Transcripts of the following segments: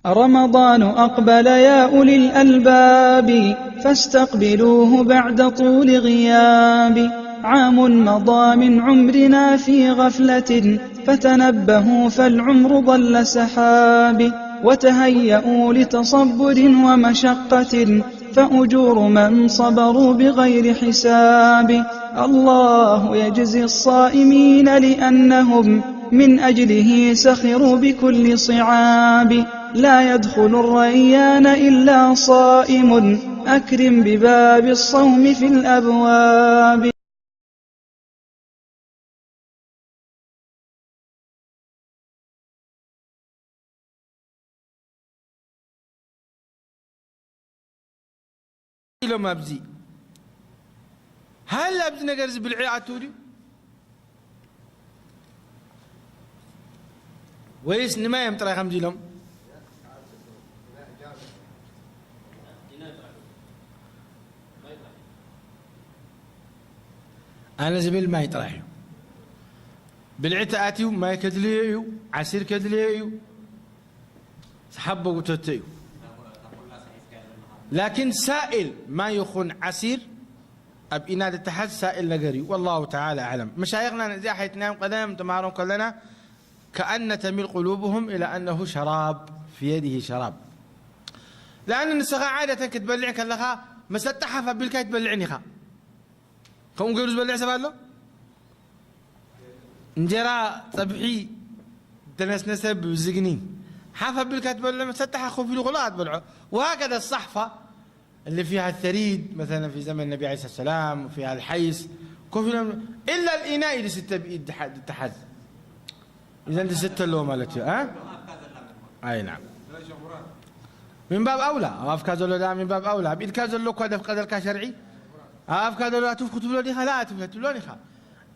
رمضان أقبل يا أولي الألباب، فاستقبلوه بعد طول غياب. عام مضى من عمرنا في غفلة، فتنبهوا فالعمر ضل سحاب. وتهيئوا لتصبر ومشقة، فأجور من صبروا بغير حساب. الله يجزي الصائمين لأنهم من أجله سخروا بكل صعاب. لا يدخل الريان إلا صائم، أكرم بباب الصوم في الأبواب. ኢሎም ኣብዚ፣ ሃል ኣብዚ ነገር እዚ ብልዒ ኣትው ድዩ? ወይስ ንማይ እዮም ጥራይ ከምዚ ኢሎም? ኣነ ዝብል ማይ ጥራይ እዩ። ብልዒ ተኣትዩ ማይ ከድልዮ እዩ፣ ዓሲር ከድልዮ እዩ። ዝሓቦ ጉተተ እዩ። ላኪን ሳኢል ማይ ይኹን ዓሲር ኣብ ኢና ዝተሓዝ ሳኢል ነገር እዩ። والله تعالى أعلم. መሻይኽና ነዚኣ ሓይትናዮም ቀደም ተማሃሮም ከለና كأن تميل قلوبهم إلى أنه شراب في يده شراب. لأن ንስኻ ዓደተን ክትበልዕ ከለኻ መሰጣ ሓፍ ኣቢልካ ኣይትበልዕን ኢኻ። ከምኡ ገይሩ ዝበልዕ ሰብ ኣሎ? እንጀራ ጸብሒ ተነስነሰ ብዝግኒ ሓፍ ኣቢልካ ትበልዕ፣ መሰጣ ሓፍ ኮፍ ኢሉ ከሎ ኣትበልዖ። وهكذا الصحفة اللي فيها الثريد مثلًا في زمن النبي عليه الصلاة والسلام، وفيها الحيس، ኮፍ ኢሎም إلا الإناء ዝስተ ብኢድ ዝሓ-፣ ዝተሓዝ። إذن ዝስተ ኣለዎ ማለት እዩ፣ እ? ኣይ ናም። من باب أولى، ኣብ ኣፍካ ዘሎ ደኣ من باب أولى። ኣብ ኢድካ ዘሎ እኳ ደፍቀደልካ ሸርዒ፣ ኣብ ኣፍካ ዘሎ ኣትፍ ክትብሎ ዲኻ? ላ፣ ኣትፍ ትብሎን ኢኻ።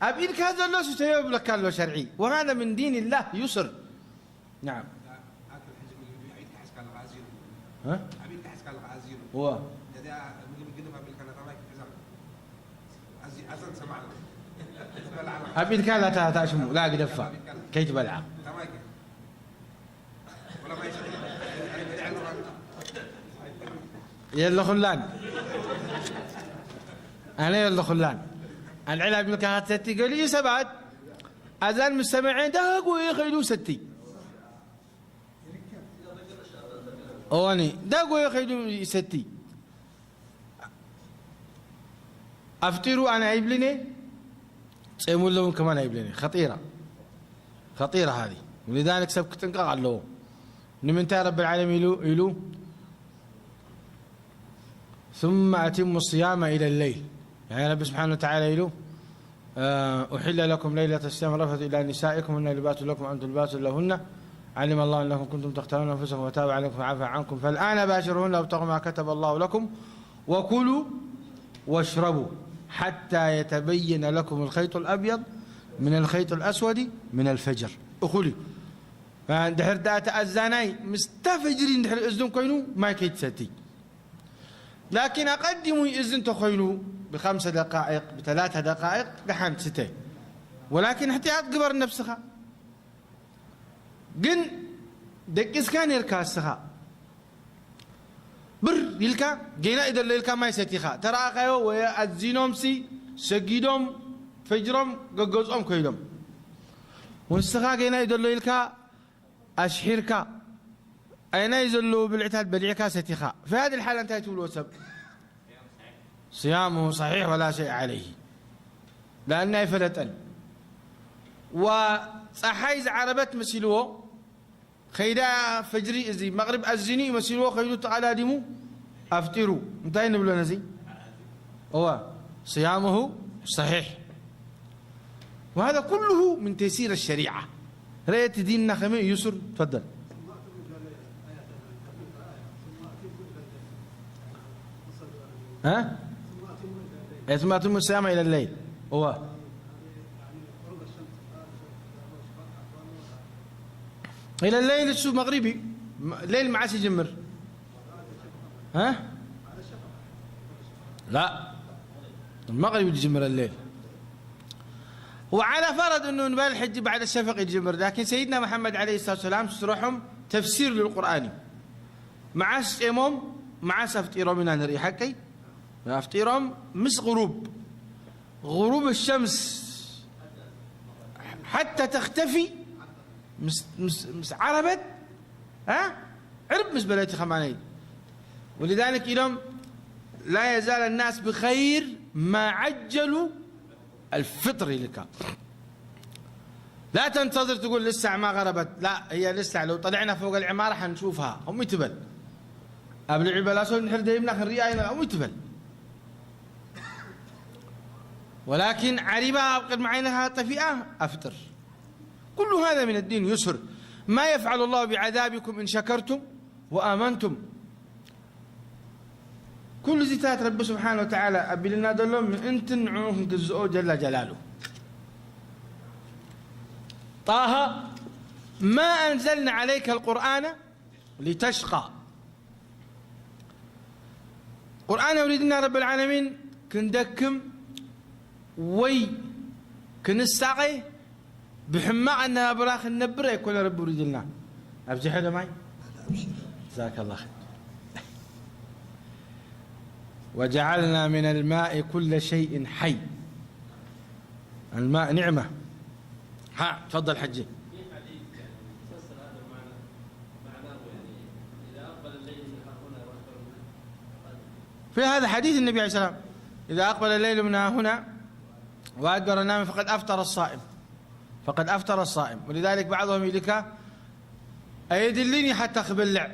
ኣብ ኢድካ ዘሎ ስተዮ ይብለካ ኣሎ ሸርዒ። وهذا من دين الله يسر. نعم. ኣክል ሕጂ ምግቢ ኢድካ ሒዝካ ኣለኻ ኣዚሩ። እ? ኣብ ኢድካ ሒዝካ ኣለኻ ኣዚሩ። እወ። ነዚኣ ምግቢ ግድፍ ኣቢልካ ናታ ማይ ክትሕዛ። ኣዚ-፣ ኣዘን ሰማዕ ኣለኻ። ዝበልዓ ኣለኻ። ኣብ ኢድካ ላታ ታሽሙ፣ ላ ግደፋ። ኣብ ኢድካ ላ። ከይትበልዓ። ናታ ማይ ከ-፣ ወላ ማይ ሰ-፣ የለኹላን። ኣነ የለኹላን። ኣልዕል ኣቢልካ ክትሰቲ ገሊኡ ሰባት ኣዛን ምስ ሰምዐ ዳጎየ ኸይዱ ሰቲ። እዋኒ ዳጎየ ኸይዱ ይሰቲ። ኣፍጢሩ ኣነ ኣይብልን እየ፣ ጸይሙ ኣለውን ከማን ኣይብልን እየ። ኸጢራ፣ ኸጢራ ሃዚ። ولذلك ሰብ ክጥንቀቕ ኣለዎ። ንምንታይ ረብል ዓለሚን ኢሉ፣ ኢሉ ثم أتموا الصيام إلى الليل. يعني رب سبحانه وتعالى يقول، آه، أحل لكم ليلة الصيام الرفث إلى نسائكم، هن لباس لكم وأنتم لباس لهن، علم الله أنكم كنتم تختانون أنفسكم فتاب عليكم وعفا عنكم، فالآن باشروهن وابتغوا ما كتب الله لكم وكلوا واشربوا حتى يتبين لكم الخيط الأبيض من الخيط الأسود من الفجر. እኹል እዩ። ድሕር ደኣ እቲ ኣዛናይ ምስታ ፈጅሪ እንድሕር እዝን ኮይኑ ማይ ከይትሰቲ። ላኪን ኣቐዲሙ ይእዝን እንተኾይኑ ብኸምሰ ደቃኢቕ፣ ብተላተ ደቃኢቕ ደሓን ስተ። ወላኪን እሕትያጥ ግበር ነብስኻ። ግን ደቂስካ ነርካ እስኻ። ብር ኢልካ ጌና እዩ ዘሎ ኢልካ ማይ ሰቲኻ። ተረኣኻዮ ወይ ኣዚኖምሲ ሰጊዶም ፈጅሮም ገገዝኦም ኮይዶም። ወስኻ ጌና እዩ ዘሎ ኢልካ ኣሽሒርካ ኣየናይ ዘለዉ ብልዕታት በሊዕካ ሰቲኻ። في هذه الحالة እንታይ ትብልዎ ሰብ؟ صيامه صحيح ولا شيء عليه. لأن ኣይፈለጠን። ወፀሓይ ዝዓረበት መሲልዎ፣ ከይዳ ፈጅሪ እዚ መቕሪብ ኣዚኑ እዩ መሲልዎ፣ ከይዱ ተቐዳዲሙ ኣፍጢሩ። እንታይ ንብሎ ነዚ? እወ፣ صيامه صحيح. وهذا كله من تيسير الشريعة. رأيت ديننا خمي يسر. تفضل. ها؟ إيه، ثم أتم الصيام إلى الليل. هو إلى الليل እሱ መቕሪብ እዩ። ም-፣ ሌል መዓስ ይጅምር? ها؟ لا. المغرب يجمر الليل. وعلى فرض إنه نبال حج بعد الشفق يجمر، لكن سيدنا محمد عليه الصلاة والسلام ስርሖም ተፍሲር للقرآن እዩ። መዓስ ጾሞም፣ መዓስ ኣፍጢሮም ኢና ንርኢ። ሓቀይ ኣፍጢሮም ምስ غروب، غروب الشمس حتى تختفي، ምስ፣ ምስ፣ ምስ ዓረበት፣ ها؟ ዕርብ ምስ በለት ከማነይ። ولذلك ኢሎም لا يزال الناس بخير ما عجلوا الفطر لك. لا تنتظر تقول لسه ما غربت، لا، هي لسه، لو طلعنا فوق العمارة حنشوفها، هم يتبل. قبل عبالا سول نحر دايمنا خن رياينا، هم يتبل. ولكن عريبة قد معينها طفئة، أفطر. كل هذا من الدين يسر. ما يفعل الله بعذابكم إن شكرتم وآمنتم. ኩሉ ዚታት ረቢ ስብሓን ወተዓላ ኣቢልና ዘሎ ምእንትን ንዕኡ ክንግዝኦ ጀላ ጀላሉ። ጣሃ፣ ما أنزلنا عليك القرآن لتشقى. ቁርኣን ኣውሪድና ረቢ ልዓለሚን ክንደክም ወይ ክንሳቐ ብሕማቕ ኣነባብራ ክንነብር ኣይኮነ ረቢ ውሪድልና። ኣብዚ ሕደ ማይ ዛከላ ኸይር። وجعلنا من الماء كل شيء حي. الماء نعمة. ها، تفضل حجي. في هذا حديث النبي عليه السلام: إذا أقبل الليل من ها هنا وأدبر النهار فقد أفطر الصائم، فقد أفطر الصائم. ولذلك بعضهم يلك أيدلني حتى خبلع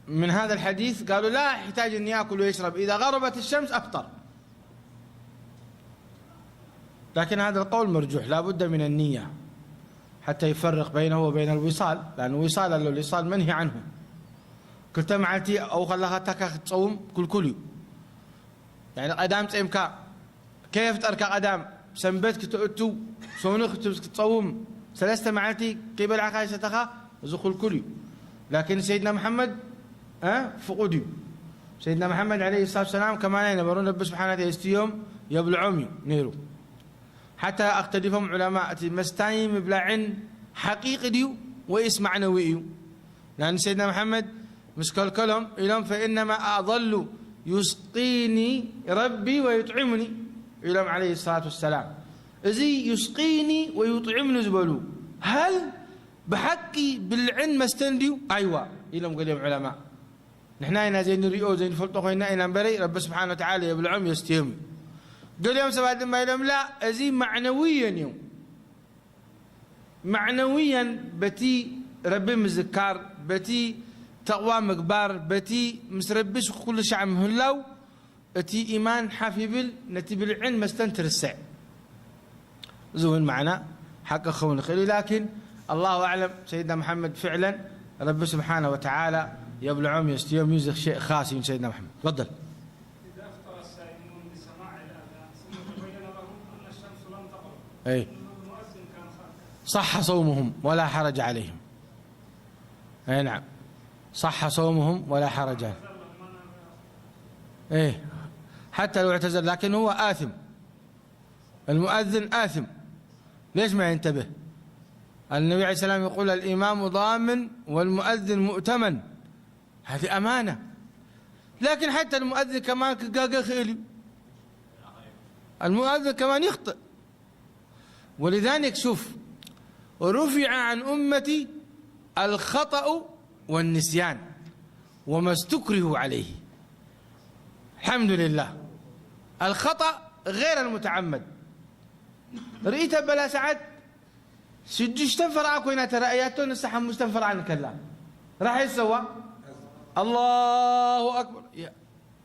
من هذا الحديث، قالوا: لا يحتاج أن يأكل ويشرب، إذا غربت الشمس أفطر. لكن هذا القول مرجوح، لا بد من النية حتى يفرق بينه وبين الوصال، لأن الوصال، الوصال منهي عنه. ክልተ መዓልቲ ኣብኡ ከለኻ ታካ ክትጸውም ክልኩል እዩ። ያኒ ቀዳም ጸምካ ከየፍጠርካ ቀዳም ሰንበት ክትእቱ፣ ሰኑኽ ክትጸውም፣ ሰለስተ መዓልቲ ከይበላዕካ ይሰተኻ፣ እዚ ክልኩል እዩ። ላኪን ሰይድና መሓመድ፣ እ፣ ፍቑድ እዩ። ሰይድና መሓመድ ዓለይሂ ሰላቱ ወሰላም ከማና ኣይነበሩን። ረቢ ስብሓነ ወተዓላ የስትዮም የብልዖም እዩ ነይሩ። ሓታ ኣኽተሊፎም ዑለማ፣ እቲ መስታይ ምብላዕን ሓቂቂ ድዩ ወይስ ማዕነዊ እዩ? ላን ሰይድና መሓመድ ምስ ከልከሎም ኢሎም፣ ፈኢነማ ኣظሉ ዩስቂኒ ረቢ ወዩጥዕሙኒ ኢሎም ዓለይሂ ሰላቱ ወሰላም። እዚ ዩስቂኒ ወዩጥዕሙኒ ዝበሉ፣ ሃል ብሓቂ ብልዕን መስተን ድዩ? ኣይዋ ኢሎም ገሊኦም ዑለማ። ንሕና ኢና ዘይንሪኦ ዘይንፈልጦ ኮይና ኢና እምበረይ፣ ረቢ ስብሓነ ወተዓላ የብልዖም የስትዮም እዩ። ገሊኦም ሰባት ድማ ኢሎም፣ ላ፣ እዚ ማዕነውየን እዮም። ማዕነውያን በቲ ረቢ ምዝካር፣ በቲ ተቕዋ ምግባር፣ በቲ ምስ ረቢ ኩሉ ሻዕ ምህላው፣ እቲ ኢማን ሓፍ ይብል፣ ነቲ ብልዕን መስተን ትርስዕ። እዚ እውን ማዕና ሓቂ ክኸውን ይኽእል እዩ። ላኪን ኣላሁ ኣዕለም፣ ሰይድና መሓመድ ፍዕለን ረቢ ስብሓነ ወተዓላ የብልዖም የስትዮም እዩ። እዚ ሸእ ኻስ እዩ ንሰይድና መሓመድ። ትፈደል። إذا أفطر الصائمون بسماع الأذان ثم تبين لهم أن الشمس لم تغرب، أي. المؤذن كان خاطئ. صح صومهم ولا حرج عليهم. أي نعم. صح صومهم ولا حرج عليهم. إيه. حتى لو اعتذر، لكن هو آثم. المؤذن آثم. ليش ما ينتبه؟ النبي عليه السلام يقول: الإمام ضامن والمؤذن مؤتمن. هذه أمانة. لكن حتى المؤذن كمان كقاقا خيلي. المؤذن كمان يخطئ. ولذلك شوف، رفع عن أمتي الخطأ والنسيان وما استكرهوا عليه. الحمد لله. الخطأ غير المتعمد. رئيت بلا سعد ሽዱሽተ ፈርዓ ኮይና ተራእያቶ፣ ንሳ ሓሙሽተ ፈርዓ ንከላ ራሒ ይሰዋ። ኣላሁ ኣክበር። ያ፣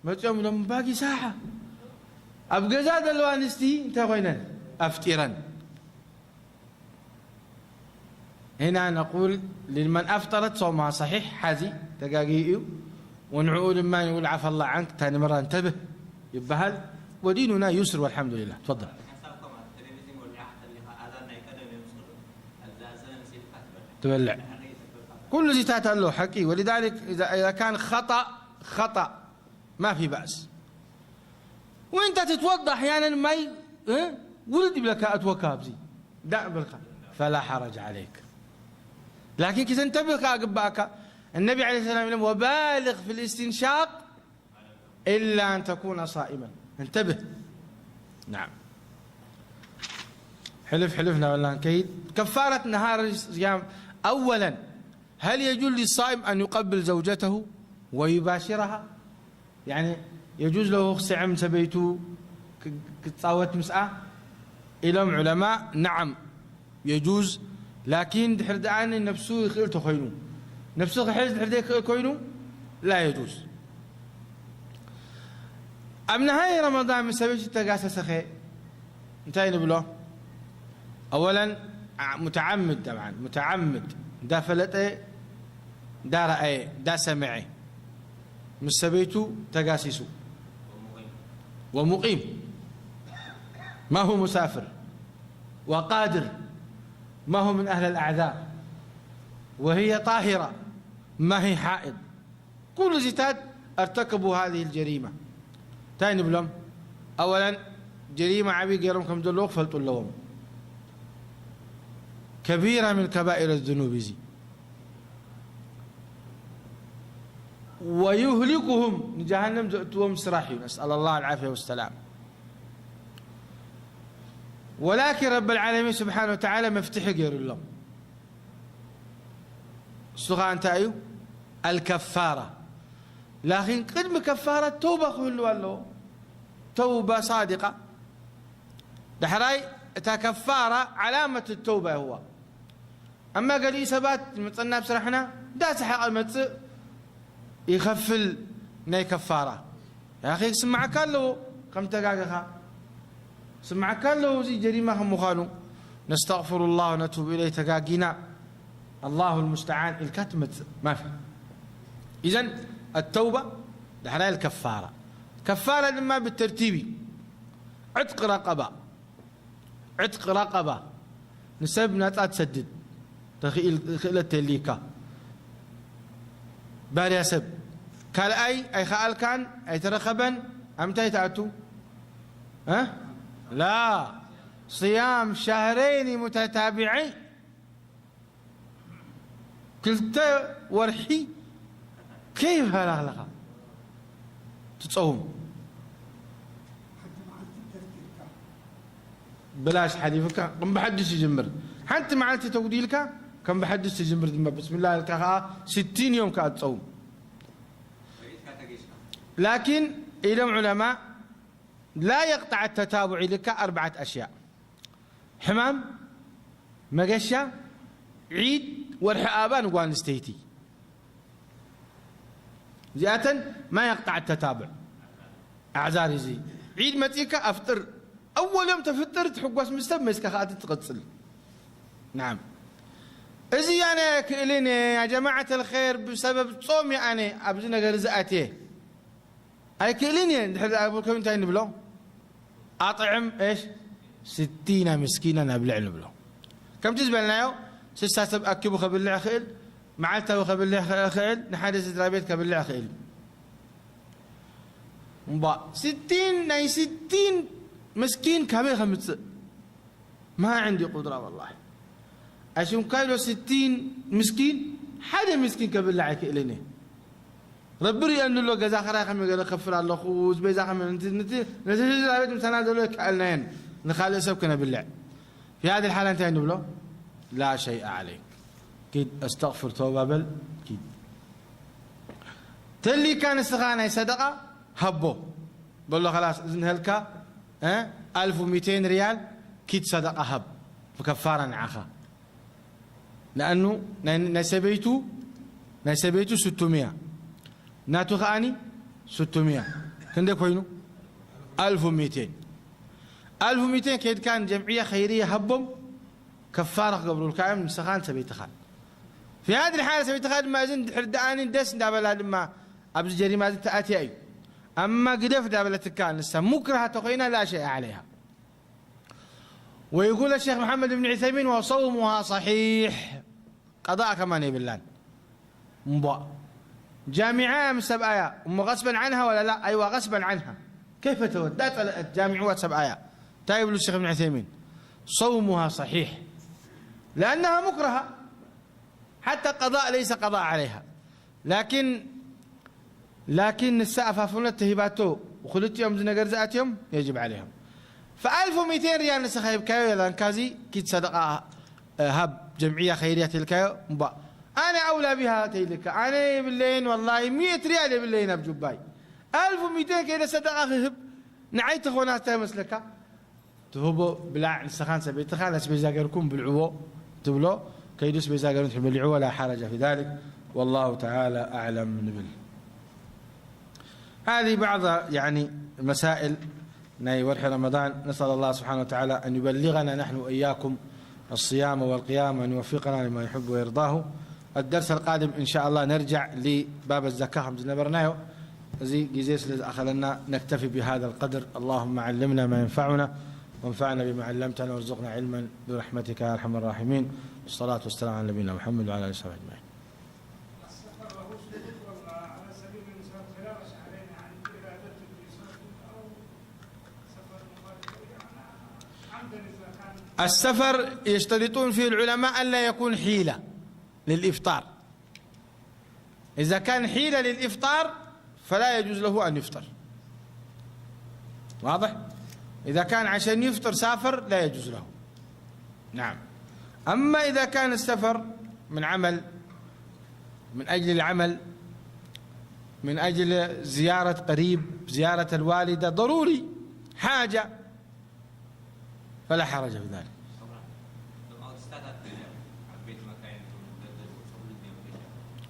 መጺኦም ኢሎም፣ ባጊ ሳሓ። ኣብ ገዛ ዘለዋ ኣንስቲ እንታይ ኮይነን? ኣፍጢረን። هنا نقول لمن أفطرت صومها صحيح، ሓዚ ተጋጊዩ እዩ። ወንዕኡ ድማ ይብል ዓፈ ኣላህ ዓንክ፣ ታኒ መራ እንተብህ ይበሃል። ወዲኑና ዩስር ወልሓምዱሊላህ። ትፈضል። ሓሳብ ከምኣ ቴሌቪዥን ወሊዓ ከሊኻ ኣዛን ናይ ቀደም እዮም ዝኽእሉ። ኣብዚ ኣዘነ ምስ ኢልካ ትበልዕ። ትበልዕ። ድሕሪ ትበልዕ። ኩሉ ዚታት ኣሎ ሓቂ። ولذلك إذا، إذا كان خطأ، خطأ، ما في بأس. وانت تتوضا أحيانا ማይ፣ እ፣ ውርድ ይብለካ፣ ኣትወካ ኣብዚ ዳእ ብልካ፣ فلا حرج عليك. لكن كي تنتبه كأقبأك، النبي عليه السلام يقول: "وبالغ في الاستنشاق إلا أن تكون صائما". انتبه. نعم. حلف حلف نعم. كفارة نهار الصيام. أولا، هل يجوز للصائم أن يقبل زوجته ويباشرها؟ يعني، يجوز له ክስዕም ሰበይቱ ክ-፣ ክጻወት ምስኣ? ኢሎም ዑለማ፣ نعم يجوز، لكن ድሕሪ ደኣ ነብሱ ይኽእል ተኾይኑ፣ ነብሱ ክሕዝ ድሕሪ ዘይክእል ኮይኑ لا يجوز። ኣብ ነሃይ ረመዳን ምስ ሰበይቱ ተጋሰሰኸ እንታይ ንብሎ? أولا، متعمد، طبعا متعمد، እንዳፈለጠ፣ እንዳረኣየ፣ እንዳሰምዐ ምስ ሰበይቱ ተጋሲሱ። ومقيم، ما هو مسافر، وقادر، ما هو من أهل الأعذار، وهي طاهرة، ما هي حائض. ኩሉ እዚታት ارتكبوا هذه الجريمة። እንታይ ንብሎም? أولا، ጀሪማ ዓብዪ ገይሮም ከም ዘለዉ ክፈልጡ ኣለዎም። كبيرة من كبائر الذنوب እዚ። ويهلكهم، ንጀሃነም ዘእትዎም ስራሕ እዩ። نسأل الله العافية والسلام. ولكن رب العالمين سبحانه وتعالى መፍትሒ ገይሩሎም። እሱ ኸኣ እንታይ እዩ? الكفارة። ላኪን ቅድሚ ከፋራ ተውባ ክህልዋ ኣለዎ። ተውባ ሳዲቃ። ዳሕራይ እታ ከፋራ ዓላመት ተውባ ይህዋ። ኣማ ገሊኡ ሰባት ዝመጸና ኣብ ስራሕና እንዳሰሓቐ መጽእ ይኸፍል ናይ ከፋራ። ያኺ ክስምዓካ ኣለዎ ከም ተጋገኻ። ክስምዓካ ኣለዎ እዚ ጀሪማ ከም ምዃኑ። نستغفر الله ونتوب إليه، ተጋጊና الله المستعان ኢልካ ትመጽእ ማፊ። إذن التوبة ዳሕራይ الكفارة። ከፋራ ድማ ብተርቲብ እዩ። ዕጥቅ ረቀባ። ዕጥቅ ረቀባ ንሰብ ናጻ ትሰድድ ተኽኢል-፣ ክእለት ተልይካ። ባርያ ሰብ ካልኣይ ኣይኸኣልካን ኣይተረኸበን፣ ኣብ ምንታይ ትኣቱ? እ? ላ። صيام شهرين متتابعين ክልተ ወርሒ ከይበላኽለኻ ትጸውም። ብላሽ ሓሊፉካ ከም ብሓድሽ ትጅምር። ሓንቲ መዓልቲ ተጉዲልካ ከም ብሓድሽ ትጅምር ድማ ብስሚላ ኢልካ ከኣ ስቲን ዮም ከኣ ትጸውም። ላኪን ኢሎም ዑለማ لا يقطع التتابع ኢልካ ኣርባዕተ ኣሽያእ። ሕማም፣ መገሻ፣ ዒድ፣ ወርሒ ኣበባ ንጓል ኣንስተይቲ። እዚኣተን ما يقطع التتابع ኣዕዛር እዚ። ዒድ መጺእካ ኣፍጥር። ኣወል ዮም ተፍጥር ትሕጎስ ምስ ሰብ መስካ ከኣ ትቕጽል። نعم። እዚ ኣነ ኣይክእልን እየ፣ يا جماعة الخير፣ ብሰበብ ጾም እየ ኣነ ኣብዚ ነገር እዚ ኣትየ። ኣይክእልን እየ እንድሕር ደኣ ብልከም እንታይ ንብሎ? ኣጥዕም እሽ ስቲና ምስኪና ኣብልዕ ንብሎ። ከምቲ ዝበልናዮ ስሳ ሰብ ኣኪቡ ከብልዕ ይኽእል፣ መዓልታዊ ከብልዕ ይኽእል፣ ንሓደ ስድራ ቤት ከብልዕ ይኽእል። እምባ ስቲን ናይ ስቲን ምስኪን ካበይ ከምጽእ? ما عندي قدرة والله። ኣሽምካይሎ ስቲን ምስኪን ሓደ ምስኪን ከብልዕ ኣይክእልን እየ። ረቢ ሪአኒ ኣሎ፣ ገዛ ኸራይ ከመይ ገለ ከፍል ኣለኹ፣ እዚ ቤዛ ከመይ፣ ነቲ፣ ነቲ፣ ነቲ ስድራ ቤት ምሳና ዘሎ ኣይከኣልናየን፣ ንኻልእ ሰብ ክነብልዕ። في هذه الحالة እንታይ ንብሎ? لا شيء عليك። ኪድ ኣስተቕፍር፣ ተውባ በል፣ ኪድ። ተሊካ ንስኻ ናይ ሰደቓ ሃቦ። በሎ ኸላስ፣ እዚ ንሀልካ፣ እ፣ ኣልፍ ሚቴን ሪያል ኪድ ሰደቓ ሃብ፣ ብከፋራ ንዓኻ። ለኣኑ ናይ፣ ናይ ሰበይቱ፣ ናይ ሰበይቱ ስትምያ፣ ናቱ ከኣኒ ስትምያ። ክንደይ ኮይኑ? ኣልፍ ሚቴን። ኣልፍ ሚቴን ከይድካ ንጀምዕያ ኸይርያ ሃቦም፣ ከፋራ ክገብሩልካ እዮም ንስኻን ሰበይትኻን። في هذه الحالة ሰበይትኻ ድማ እዝን ድሕር ደኣኒ ደስ እንዳበላ ድማ ኣብዚ ጀሪማ እዚ ተኣትያ እዩ። ኣማ ግደፍ እንዳበለትካ ንሳ ሙክራሃ ተኾይና لا شيء عليها። ويقول الشيخ محمد بن عثيمين: "وصومها صحيح". ቀضاء ከማን የብላን። እምቧ። ጃሚዓ ምስ ሰብኣያ፣ እሞ غصبا عنها ولا لا؟ أيوة، غصبا عنها. كيف تود؟ لا ጸلأت ጃሚዕዋ ሰብኣያ። እንታይ ይብሉ الشيخ ابن عثيمين؟ صومها صحيح. لأنها مكرهة. حتى قضاء ليس قضاء عليها. ላኪን ላኪን ንሳ ኣፋፍኖት ተሂባቶ፣ ክልቲኦም እዚ ነገር ዝኣትዮም የጅብ ዓለይሃም። ፈኣልፍ ሚእተይን ሪያል ንስኻ ሂብካዮ፣ የላንካ እዚ ኪድ ሰደቃ፣ እ፣ ሃብ ጀምዕያ ኸይርያ ተልካዮ፣ እምቧ፣ ኣነ ኣውላ ቢሃ ተይልካ፣ ኣነ የብለይን፣ ወላሂ ሚእት ሪያል የብለይን ኣብ ጁባይ። ኣልፍ ሚእተይን ከይደ ሰደቃ ክህብ ንዓይ ተኾና እንታይ መስለካ? ትህቦ ብላዕ ንስኻን ሰበይትኻን ኣስቤዛ ገርኩም ብልዕዎ ትብሎ፣ ከይዱ ኣስቤዛ ገርኩም ትብልዕዎ፣ ላ ሓረጀ ፊ ዛሊክ፣ ወላሁ ተዓላ ኣዕለም ንብል። هذه بعض يعني مسائل ናይ ወርሒ ረመዳን። نسأل الله سبحانه وتعالى أن يبلغنا نحن وإياكم الصيام والقيام، وأن يوفقنا لما يحب ويرضاه. الدرس القادم إن شاء الله نرجع لباب الزكاة ከም ዝነበርናዮ። እዚ ግዜ ስለ ዝኣኸለና نكتفي بهذا القدر. اللهم علمنا ما ينفعنا وانفعنا بما علمتنا وارزقنا علما برحمتك يا أرحم الراحمين. والصلاة والسلام على نبينا محمد وعلى آله وصحبه أجمعين. السفر له شروط ولا على سبيل المثال خلال شهرين، يعني إرادة في صوم أو سفر مباشر، يعني عمدا إذا كان السفر يشترطون فيه العلماء ألا يكون حيلة للإفطار. إذا كان حيلة للإفطار فلا يجوز له أن يفطر. واضح؟ إذا كان عشان يفطر سافر لا يجوز له. نعم. أما إذا كان السفر من عمل، من أجل العمل، من أجل زيارة قريب، زيارة الوالدة، ضروري، حاجة، فلا حرج في ذلك.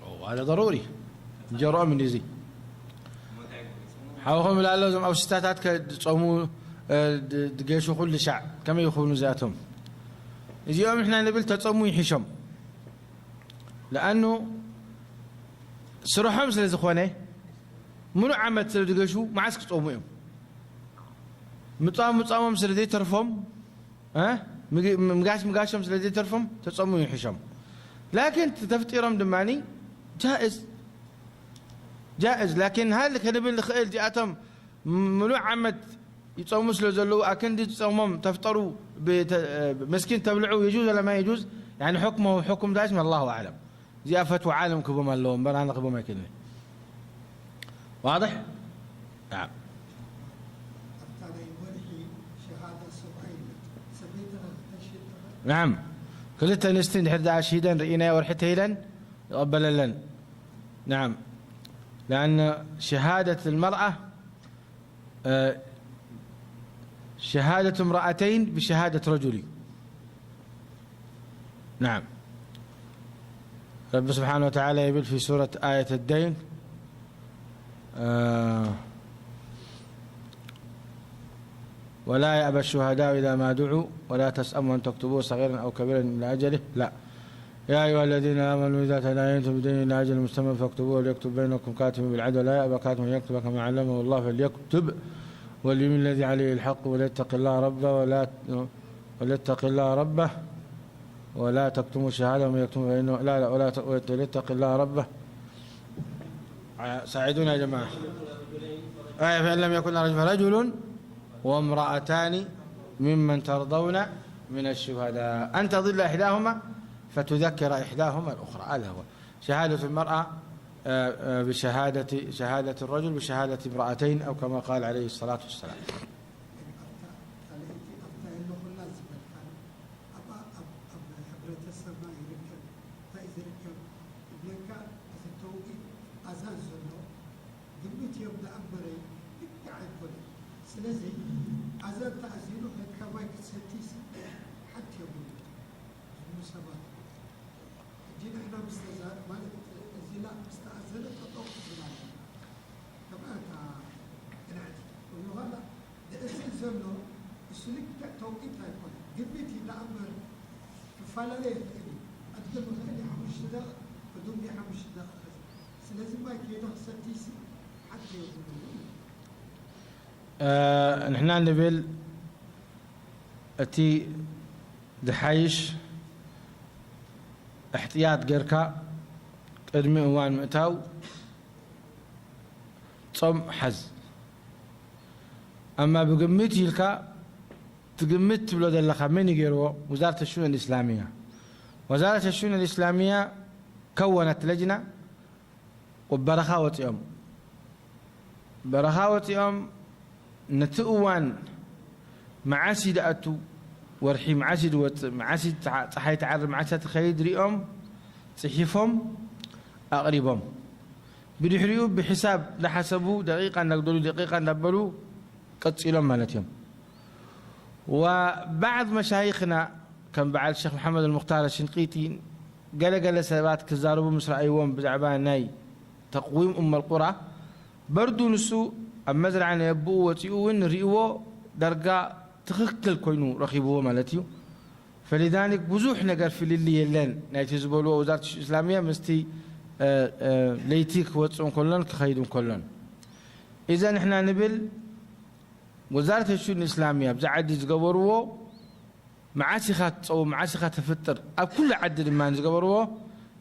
أو هذا ضروري. جرؤ من يزي. ሓውኹም ላሎ እዞም ኣብ ስታታት ከ ዝጾሙ፣ እ፣ ድ-፣ ድገሹ ኩሉ ሻዕ ከመይ ይኹኑ እዚኣቶም? እዚኦም ንሕና ንብል ተጾሙ ይሕሾም። ለኣኑ ስርሖም ስለ ዝኾነ፣ ምሉእ ዓመት ስለ ዝገሹ፣ መዓስ ክጾሙ እዮም? ምጻም ምጻሞም ስለ ዘይተርፎም፣ እ? ምግ-፣ ምጋሽ ምጋሾም ስለ ዘይተርፎም፣ ተጾሙ ይሕሾም። ላኪን ተፍጢሮም ድማኒ ጃእዝ፣ ጃእዝ። ላኪን ሃል ክንብል ንኽእል፣ እዚኣቶም ምሉእ ዓመት ይጾሙ ስለ ዘለዉ፣ ኣክንዲ ጾሞም ተፍጠሩ፣ ብተ-፣ መስኪን ተብልዑ፣ የጁዝ ወላ ማ የጁዝ፣ ያኒ፣ ሕክሙ፣ ሕኩም ዳሽ፣ ኣላሁ ኣዕለም። እዚኣ ፈትዋ ዓለም ክህቦም ኣለዎ እምበር፣ ኣነ ክህቦም ኣይክእልን። ዋድሕ? ናዓም። ኣብታ ናይ ወርሒ ሸሃዳ ሰብኣይ ሰበይትኻ ክተሽህድ ትኽእል? ናዓም። ክልተ ኣንስቲ እንድሕር ደኣ ኣሽሂደን ርኢናዮ ወርሒ ተይለን ይቐበለለን። ናዓም። لأن شهادة المرأة آه، شهادة امرأتين بشهادة رجل. نعم. رب سبحانه وتعالى يقول في سورة آية الدين، آه، ولا يأبى الشهداء إذا ما دعوا ولا تسأموا أن تكتبوه صغيرا أو كبيرا إلى أجله. لا. يا أيها الذين آمنوا إذا تداينتم بدين إلى أجل مسمى فاكتبوه وليكتب بينكم كاتب بالعدل ولا يأبى كاتب أن يكتب كما علمه الله فليكتب وليملل الذي عليه الحق وليتق الله ربه ولا، وليتق الله ربه ولا تكتموا الشهادة ومن يكتمها فإنه، لا، لا، ولا ت-، وليتق الله ربه. آه، ساعدونا يا جماعة. آية، فإن لم يكن رجل، فرجل وامرأتان ممن ترضون من الشهداء أن تضل إحداهما فتذكر إحداهما الأخرى. هذا هو. شهادة المرأة، آه، آه، بشهادة، شهادة الرجل بشهادة امرأتين، أو كما قال عليه الصلاة والسلام. ኣብታ ካልኣይቲ ኣብታ የለኹላ ዝበልካን ኣብኣ ኣብ፣ ኣብ ሕብረተሰብና ይርከብ። እንታይ እዩ ዝርከብ? እብለካ፣ እቲ ተውቂት ኣዛን ዘሎ ግምት እዮም ደኣ እምበረይ ልክዕ ኣይኮነን። ስለዚ ኣዛን ተኣዚኑ ከድካ ማይ ክትሰትይሲ ሓንቲ የብሉን። ዝብሉ ሰባት። ሕጂ ንሕና ምስ ተዛ-፣ ማለት እዚ ላ-፣ ምስ ተኣዘነ ጠጠው ክብል ኣለና። ከምኣ እታ ቅንዕቲ። ወይም ኋላ ንእዝን ዘሎ እሱ ልክዕ ተውቂት ኣይኮነን። ግምት እዩ ደኣ እምበር ክፈላለ ይኽእል እዩ። ቅድም ይኽእል እዩ ሓሙሽተ ደቂቕ፣ ቅድም እዩ ሓሙሽተ ደቂቕ። ስለዚ ማይ ከይደ ክሰትይሲ ሓንቲ የብሉን። እ፣ ንሕና ንብል እቲ ዝሓይሽ እሕትያጥ ጌርካ ቅድሚ እዋን ምእታው ጾም ሓዝ። ኣማ ብግምት ኢልካ ትግምት ትብሎ ዘለኻ መን እዩ ገይርዎ? وزارة الشؤون الإسلامية. وزارة الشؤون الإسلامية كونت لجنة ወበረኻ ወፂኦም በረኻ ወፂኦም ነቲ እዋን መዓስ እዩ ዝኣቱ፣ ወርሒ መዓስ እዩ ዝወፅእ፣ መዓስ እዩ ፀሓ-፣ ፀሓይ ትዓርብ፣ መዓስ እያ ትኸይድ ሪኦም ፅሒፎም ኣቕሪቦም። ብድሕሪኡ ብሕሳብ እንዳሓሰቡ ደቂቃ እንዳጉደሉ ደቂቃ እንዳበሉ ቀፂሎም ማለት እዮም። ወባዕድ መሻይኽና ከም በዓል ሸኽ መሓመድ ኣልሙኽታር ሽንቂጢ ገለገለ ሰባት ክዛረቡ ምስ ረኣይዎም ብዛዕባ ናይ ተቕዊም ኡመል ቁራ በርዱ ንሱ ኣብ መዝርዓ ናይ ኣቦኡ ወፂኡ እውን ርእይዎ ዳርጋ ትኽክል ኮይኑ ረኺብዎ ማለት እዩ። ፈሊዛሊክ ብዙሕ ነገር ፍልልይ የለን ናይቲ ዝበልዎ ወዛርት ሽኡን እስላምያ ምስቲ ለይቲ ክወፅእ እንከሎን ክኸይድ እንከሎን። እዘ ንሕና ንብል ወዛርት ሽኡን እስላምያ ኣብዚ ዓዲ ዝገበርዎ መዓስ ኢኻ ትፀውም፣ መዓስ ኢኻ ተፍጥር፣ ኣብ ኩሉ ዓዲ ድማ ዝገበርዎ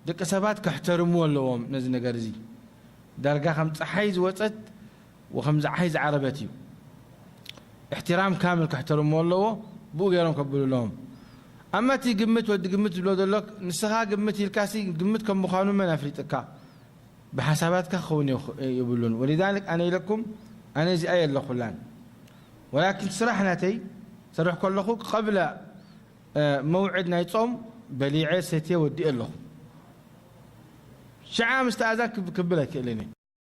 ደቂ ሰባት ከሕተርምዎ ኣለዎም። ነዚ ነገር እዚ ዳርጋ ከም ፀሓይ ዝወፀት ወከም ፀሓይ ዝዓረበት እዩ። እሕትራም ካምል ከሕተርምዎ ኣለዎ። ብኡ ገይሮም ከብሉ ኣለዎም። ኣማ እቲ ግምት ወዲ ግምት ዝብሎ ዘሎ ንስኻ ግምት ኢልካሲ ግምት ከም ምዃኑ መን ኣፍሊጥካ? ብሓሳባትካ ክኸውን የብሉን። ወሊዛሊክ ኣነ ኢለኩም ኣነ እዚኣ የለኹላን። ወላኪን ስራሕ ናተይ ሰርሕ ከለኹ ቀብለ መውዕድ ናይ ጾም በሊዐ ሰትየ ወዲእ ኣለኹ። ሽዓ ምስ ተኣዛን ክብል ኣይክእልን እየ።